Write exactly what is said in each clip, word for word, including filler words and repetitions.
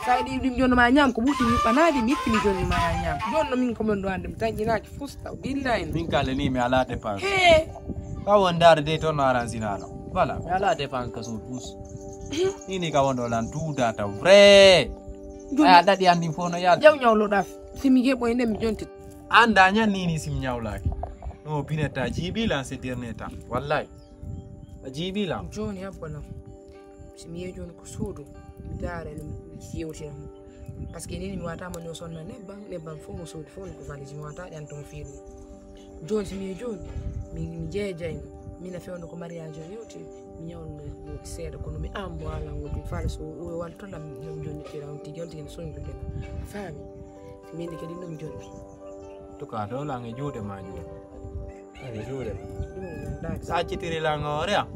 Sa yiɗi ɗum jonno ma ñaam ko ɓurti ñuɓɓanaade, mi itti mi jonno ma yaa ñaam. Jonno min ko mon ɗo hannde mi tañƴinaaki fus taw. Billahi. Min kala ni mi alaa dépense. Hee. Ka won ndaare de toon no aransinaa no. Voilà, mi alaa dépense ka so tous. Ni ni ka won ɗo lan tuuda taw. Vrai. Jonno. Aya daɗi anndin fof no yalta. Jaw ñawloɗaa. Si mi yeɓoy nden mi jonti. Annda ñan ni ni si mi ñawlaaki. No binetta jiiɓi lan ces derniers temps. Wallahi. A jiiɓi lan. Jooni abbo lan. Si mi yehi jooni ko suudu, mi daara no mi yewtira mo. Parce que ni mi wata mo no sonna nebban, nebban fof mo soodi fof ko valise, mi wata ɗan to mo fiiri. Jooni si mi yehi jooni, mi, mi jeejayno. Mina fewndo ko mariage o yewti, mi ñawno mo seeɗa kono mi an mo alan wodi fala so o wal to lam no mi jonni tira on tigi on tigi no soñdu de. Faami. Si mi ndi kadi no mi jonni. Tuka to lan e juuɗe ma juuɗe. Ani juuɗe. Sa accitiri lan hoore am.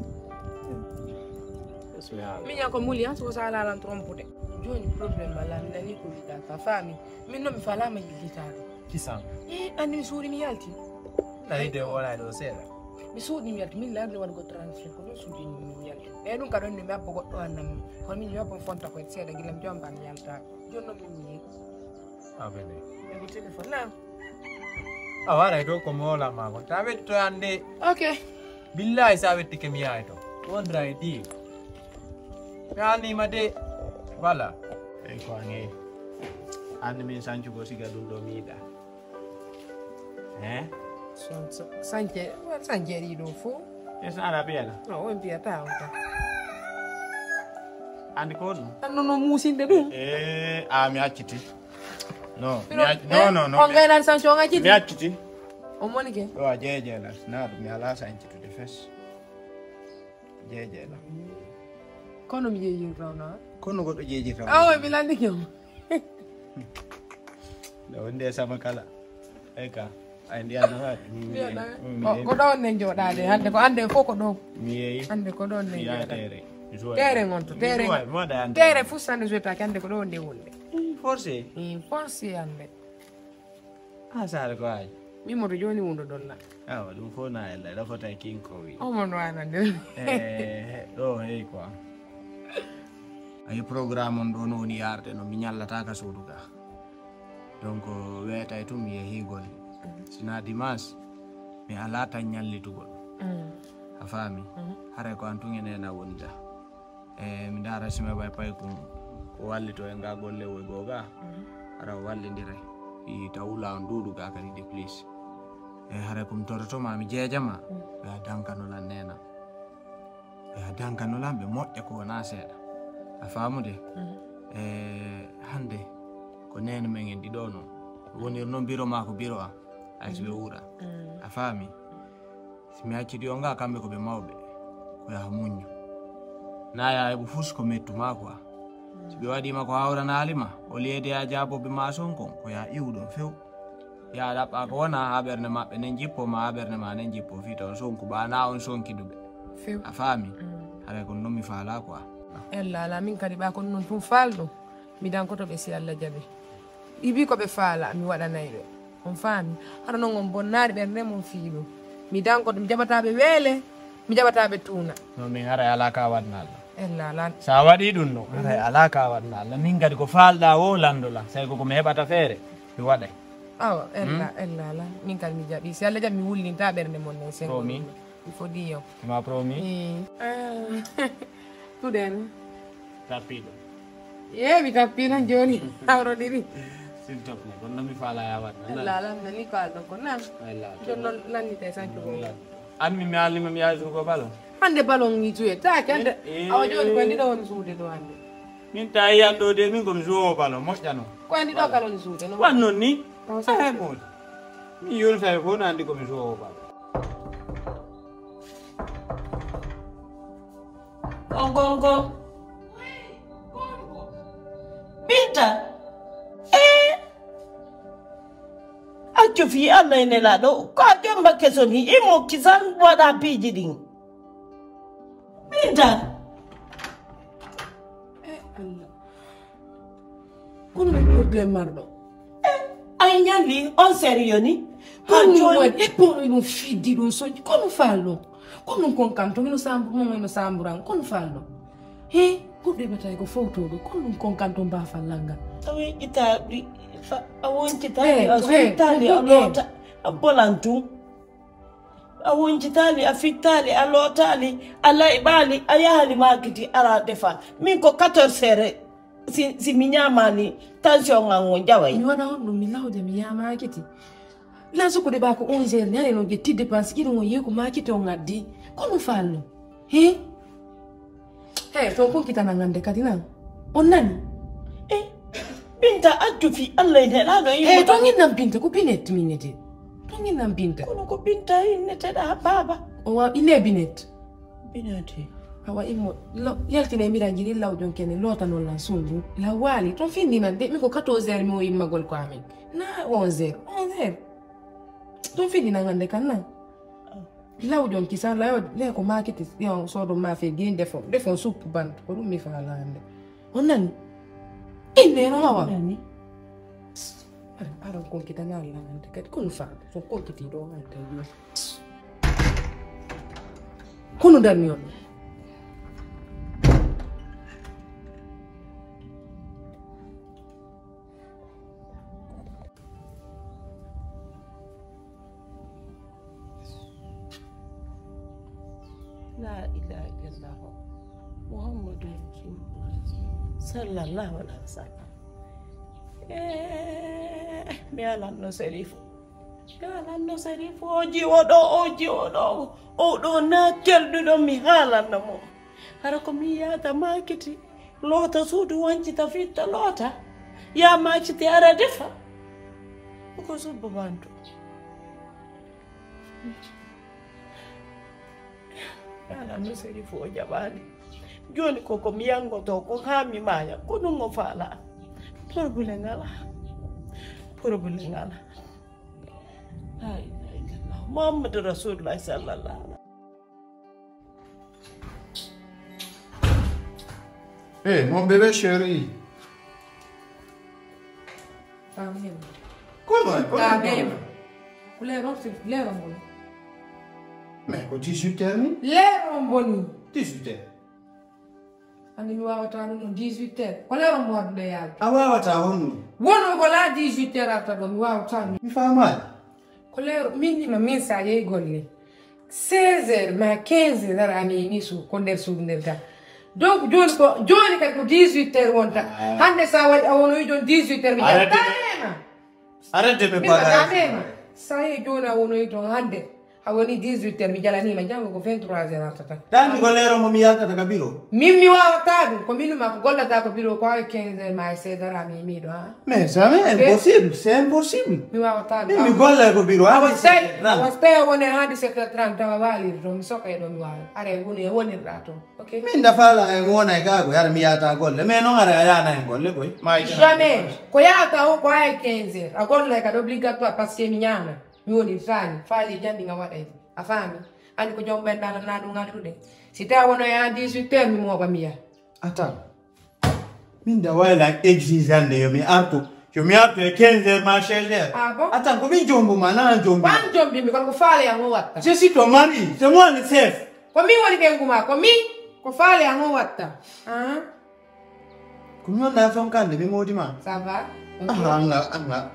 Bismillah. Miña ko muli han so sa lalan trompude. Jooni problème ma lan nani ko wiɗa ka faami. Min non mi falama yillitaade. Kisan. E andi mi suuɗi mi yalti. Nayi de wona ɗo seeɗa. Mi suuɗi mi yalti min laɓde waɗugo transfert ko ɗum suuɗi mi yalti. E ɗum ka ɗon mi abbo goɗɗo annam. Kono min mi abbo fonta ko seeɗa gila mi jomba mi yalta. Jooni non min mi yehi. Abene. Ego téléphone na. A waray to ko mola ma ko ta wetto ande. Ok. Billahi sa wetti ke mi yaay to. Wondra e di. Kani ma de. Voilà. E ko ange. Ande min sancu go siga dum do mi da. Eh? Son- son- Sance, sance ɗi ɗo fof. E sa ara biyana. No, on mbiyata on tan. Andi ko ɗum? Tan no, no muusinde ɗum. Eh, a mi acciti. No, mi Piro- acc- eh, no, no, no, on mi- gaynan sance on acciti? Mi acciti. On moni ke? Ɗo a jeeje na, na ɗum mi ala sancitude fes. Jeeje na. Kono mi jeejirta on, a? Kono goɗɗo jeejirta on. Awa, mi landike on. Nde wonde e sama kala. Eka. Ay, ndi anda fa. Mi- mi- Mbiyoɗaa. mi- mi- Ko- ko ɗo ne jooɗaade hannde, ko annde fof ko ɗo. Mi yeeyi. Hannde ko ɗo ne Ya jooɗaade. Tere. Joy. Tere ngon to, tere Joy, ngon. Moɗa ande. Tere fof sannde jotaaki hannde ko ɗo nde wonde. Forcé. Mm, forcé hannde. Ah, sare ko ay. Mi moto jooni wundo ɗon na. Awa, ɗum fof na ella, ɗo fota e kinko wi. O mo no anande. Eh, ɗo hey quoi. Ay, programme on ɗo no woni yarde no mi ñallata ka suudu ga. Donc, weetay tun mi yehi golle. Mhm. Sina dimanche, mi ala tan ñallitugol. Mm. A faami? Mhm. Haray ko an tun e nena woni da. E mi ndaara sima bay pay kun ko wallito e nga golle woy goo ga. Mhm. Hara o wallindira. I tawula on duudu ga kadi de plus. E haray ko mi toroto ma mi jeeja ma. Mhm. Ya dankano lan nena. Ya dankano lan ɓe moƴƴa ko wona seeɗa. A faamude? Mhm. E hande ko nene men en ɗiɗo non. Wonir non biro ma ko biro am. Ay si ɓe wuura. Mm. A faami? Si mi acciti on ga kamɓe ko ɓe mawɓe. Ko ya muññu. Na ya heɓu fus ko mettu ma quoi. Si ɓe waɗi ma ko hawranaali ma, o liede ya jaaboɓe ma son kon, ko ya iwɗon few. Ya ɗaɓɓa ko wona ha ɓernde maɓɓe nen jippo ma ha ɓernde ma nen jippo fii taw sonku ɓa na on sonkiduɓe. Few. A faami? Mm. Haray kon non mi faala quoi. Ella ala min kadi ɓa kon non tun faalɗo. Mi dankoto ɓe si Allah jaɓi. Ɗi wi ko ɓe faala mi waɗanay ɓe. On faami? Hara non on bonnaari ɓernde mon fii ɗum. Mi dankoto mi jaɓata ɓe weele, mi jaɓata ɓe tuuna. No min haray ala ka waɗna Allah. Ella ala. Sa waɗi ɗum no haray ala ka waɗna Allah. Min kadi ko faalɗa wo landola. Say ko ko mi heɓata feere mi waɗay. Awa ella ella ala. Min kadi mi jaɓi si Allah jaɓi mi wullinta ɓernde mon nen sen. Promis. Il faut dire. Tu m'as promis? Eh. Ah. Tuɗen. Tappiɗo. Ye mi tappi tan jooni. Hawro ɗiɗi. S'il te plaît, kono mi faala ya waɗ. Ella ala nani ko alɗon ko nan. Ella. Jooni non lannite sanco ko. An mi mi alima mi yaji ko balo. Hande ballon ni joué taake hande. Eh. Awa jooni ko ndi ɗo woni suude ɗo hande. Min tawi yan ɗo de min komi joué o ballon moƴƴano. Ko ndi ɗo kala woni suude no. Wan non ni. Ay mo. Mi yoni tawi ko nandi komi joué o ballon. Gongongo. Binta. Eh. Accu fii Allah e Nelaaɗo, ko a jomba keso ni, imo kisan waɗa piiji ɗin. Binta. Eh, Allah. Kono mi problème marɗo. Eh, ay ñalli, on sérieux ni? Kono mi waɗi, e kono ɗum fiddi ɗum soƴƴi, kono faalɗo. Kono kon kam, to mino sambur, mo mino samburan, kono faalɗo. He? Goɗɗo e batay ko fowtooɗo, ko ɗum kon kan ton baafal langa. A weƴƴitaali, fa-, a woncitaali, eh, a eh, suwitaali, eh, a loota, a bolan tun. A woncitaali, a fittaali, a lootaali, a layɓaali, a yahaali maakiti, ara defa. Min ko quatorze heures, si, si mi ñaamaali, tension an on jaway. Mi waɗa on ɗum, mi lawja, mi yaha maakiti. Lan sukkude ɓaa ko onze heures, ñande non ƴetti dépense, iɗum on yehi ko maakiti on addi. Ko ɗum faalno? He? He, ton kunkitana ngande kadi nan. On nani? Eh, Binta, accu fii Alla e nelaaɗo. Eh, immoɗa. Ton innan Binta, ko Binet mi innete. Ton innan Binta. Kono ko Binta inneteɗaa, baaba. O wa inne Binet. Binet. Awa immo, lo-, yaltine mbiɗa jiɗi lawjon kene, lootanon lan suudu. La waali, ton findinan de, mi ko quatorze heures mi o immagol ko amen. Na onze heures, onze heures. Ton findinan ngande kan nan. Lawjon kisa, layo, le ko makiti, yon sodo ma fe gen defo, defo supu bantu, ko ɗum mi faalaa hannde. On nani? Inne no hawa. Nani? Ara, ara konkita na Allah hannde kadi, kono fa, so konkiti ɗo hannde yo. Kono darmi on. La ilaha illallah. Muhammadun Rasulullah. Sallallahu alaihi wasallam. Eh, mi alanno Sarifu. Mi alanno Sarifu. O jiwo ɗo, o jiwo ɗo. O ɗo na kelɗuɗo mi haalanno mo. Hara ko mi yaata maakiti. Loota suudu, wancita, fitta, loota. Yaa maakiti, ara defa. Ko subba bantu. Alanno Sarifu o jaɓaali. Jooni ko ko mi yanngotoo ko haa mi maaya. Ko ɗum o faalaa. Problème alaa. Problème alaa. La ilaha illallah. Muhammadu Rasulullah sallallahu alaihi wasallam. Eh, mon bébé chéri. Amen. Comment, comment? Amen. Ko leer on, leer on boni. Mais ko dix-huit heures ni? Leer on boni. Dix-huit heures. Anndi mi waawataa ɗum ɗon dix-huit heures. Ko leer on mo waɗude yaade. A waawataa honno? Wono ko la dix-huit heures arta ɗo, mi waawataa ɗum. Mi faamaali. Ko leer, min ni ma min sa yehi golle. Seize heures ma quinze heures ara mi ni su, ko nder suudu nder ga. Donc jooni ko, jooni kadi ko dix-huit heures wonta. Ah. Hannde sa waɗi a wonoyi ɗon dix-huit heures mi Arrête de me, jaltaama. Arrête de me Mi parler. Jaltaama. Sa yehi jooni a wonoyi ɗon hannde. A woni dix-huit heures, mi jalaniima, janngo ko vingt-trois heures artata. Ɗaani ko leero mo mi yaltata ka biro? Min mi waawataa ɗum, ko min ma ko gollata ko biro ko haa quinze heures ma e seize heures mi miiɗo, ha? Mais jamais, ok? Impossible, c'est impossible. Mi waawataa ɗum. Min mi golla ko biro, haa awa dix-sept heures trente. Tawi, awa tawi a woni haa dix-sept heures trente, tawa waaliri ɗo, mi soka e ɗo mi waala. Ara e woni, e wonirɗa toon, ok? Min da faala e wona e gaago, yara mi yaata golle, mais non ara a yaana e golle koy. Ma e jamais. Ko yaata o ko haa e quinze heures, a golla e kadi obligatoire, parce que mi ñaama. Mi woni faali, faali janɗi nga waɗay. A faami? Ani ko joom ɓen ɗan na ɗum anndude. Si tawa wono e an dix-huit heures, mi mooɓa mi yaha. Attends. Min da wayla exigeande yo mi artu. Yo mi artu e quinze heures ma seize heures. Ah bon? Attends, ko min jombu ma, na an jombu ma. Wan jombi mi, kono ko faale an o watta. Je suis ton mari, c'est moi le chef. Ko min woni ɓengu ma, ko min, ko faale an o watta. Ah. Ko mi wonɗaa fonkande, mi moodi ma. Ça va? Ok. Aha, anga, anga.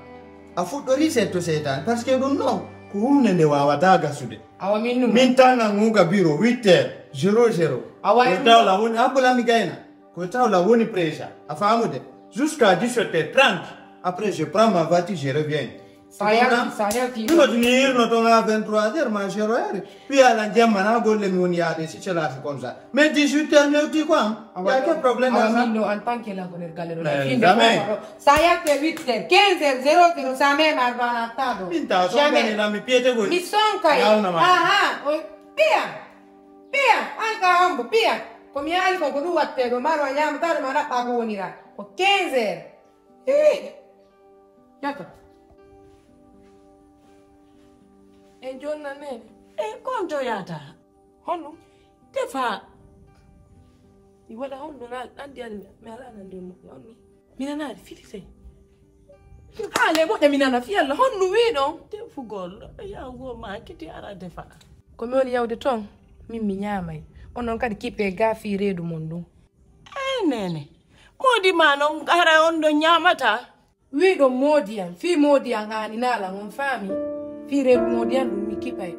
A fuɗɗorii setto seytaane, parce que ɗum ɗon ko huunde nde waawataa gasude. Awa min ɗum. Min tan an huuga biro huit heures zéro zéro. Awa ko tawla woni, abbola mi gayna. Ko tawla woni présent. A faamude? Jusqu'à dix-sept heures trente. Après, je prends ma voiture, je reviens. Sa yalti, sa yalti. Ɗum ɗo tini hirno toon haa vingt-trois heures, ma zéro heure. Puis à la jemma na golle mi woni yaade, si cela c'est comme ça. Mais dix-huit heures newti quoi. Awa, y a quel problème dans ça? Min ɗo en tant que lanko nder galle ɗo. Mais jamais. Sa yalti huit heures, quinze heures zéro zéro, sa mema arbaana taɗo. Min ta so jamais. Gani na mi piyete gol. Mi sonka. Yalna ma. Aha, o piya. Piya, an ka hombo, piya. Ko mi yaali kon ko ɗum watte ɗo, maro a ñaama taɗo ma ɗaɓɓa ko wonira. Ko quinze heures. Eh. Jaka. En jonna nene. E konto yata. Honno? Tefa. Mi waɗa honno na andi andi mi ala nande mo. Honno? Mi nanaade fili sey. Haale moƴƴa mi nana fi Allah honno wiɗon? Tefugol yago ma kiti ara defa. Ko mi woni yawde ton, min mi ñaamay. Onon kadi kippe ga fi reedu mon ɗum. Neene, moodi maa non hara on ɗon ñaamataa? Wii ɗon moodi an, fii moodi an haani naalan on faami. Fii reedu moodi an ɗum mi kipay.